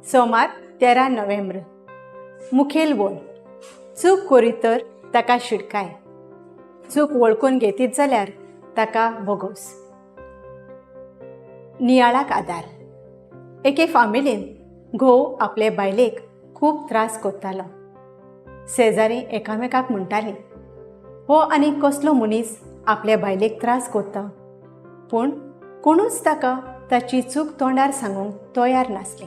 सोमार 13 नोव्हेंब्र. मुखेल बोल, चूक करीत तर ताका शिडकाय, चूक वळखून घेतीत जाल्यार ताका भोगोस. नियाळाक आदार. एके फामिलीन घोव आपले बायलेक खूब त्रास कोत्तालो. शेजारी एकामेकाक म्हणटालीं, हो आनी कसलो मनीस आपल्या बायलेक त्रास कोत्ता? पूण कोणूच ताका ताची चूक तोंडार सांगूंक तयार नासली.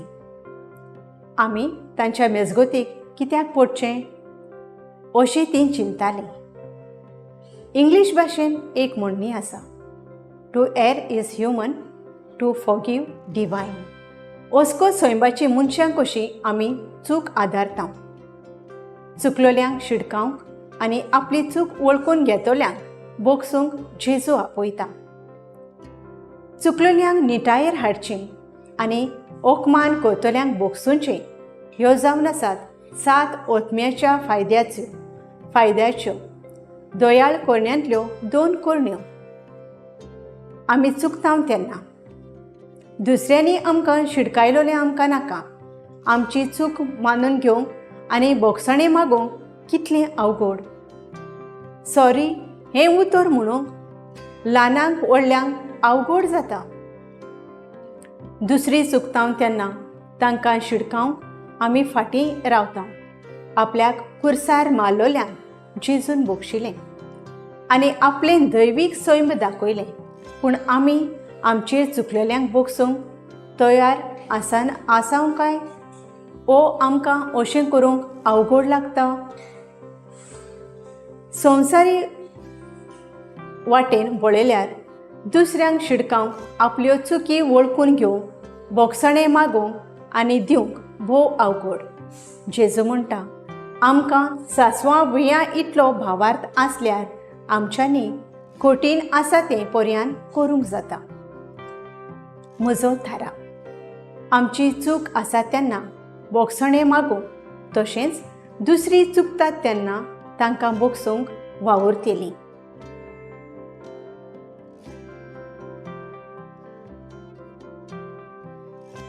आमी तांच्या मेजगोतीक कित्याक पडचें अशी ती चिंताली. इंग्लीश भाशेन एक म्हणणी आसा, "To err is human, to forgive divine." ओस्को सैंबाची मनशां कशीं आमी चूक आदारता. चुकलोल्यांक शिडकावंक आनी आपली चूक वळखून घेतल्यांक बोगसूंक जेजू आपयता. चुकलोल्यांक निटायेर हाडचें आनी ओकमान करतल्यांक बोगसुचें ह्यो जावन आसात सात ओतम्याच्या फायद्याच्यो दयाळ करण्यांतल्यो दोन करण्यो. आमी चुकता तेन्ना दुसऱ्यांनी आमकां शिडकायलोलें आमकां नाका. आमची चूक मानून घेवंक आनी बोगसणें मागूंक कितलें अवघड. सॉरी हें उतर म्हणूंक ल्हानांक व्हडल्यांक अवघड जाता. दुसरी चुकता तेन्ना तांकां शिडकावंक आमी फाटीं रावता. आपल्याक कुर्सार मारलोल्यांक जेजून बोगशिलें आनी आपलें दैवीक सैम दाखयलें, पूण आमी आमचेर चुकलेल्यांक बोगसूंक तयार आसान आसाव काय ओ आमकां अशें करूंक अवघड लागता? संवसारी वाटेन पळयल्यार दुसऱ्यांक शिडकावंक, आपल्यो चुकी वळखून घेवंक, बोगसणें मागूंक आनी दिवंक भोव अवघड. जेजू म्हणटा, आमकां सासवां बियां इतलो भावार्थ आसल्यार आमच्यांनी कठीण आसा तें पर्यान करूंक जाता. म्हजो थाराव. आमची चूक आसा तेन्ना बोगसणें मागूंक, तशेंच दुसरी चुकतात तेन्ना तांकां बोगसूंक वावुरतली.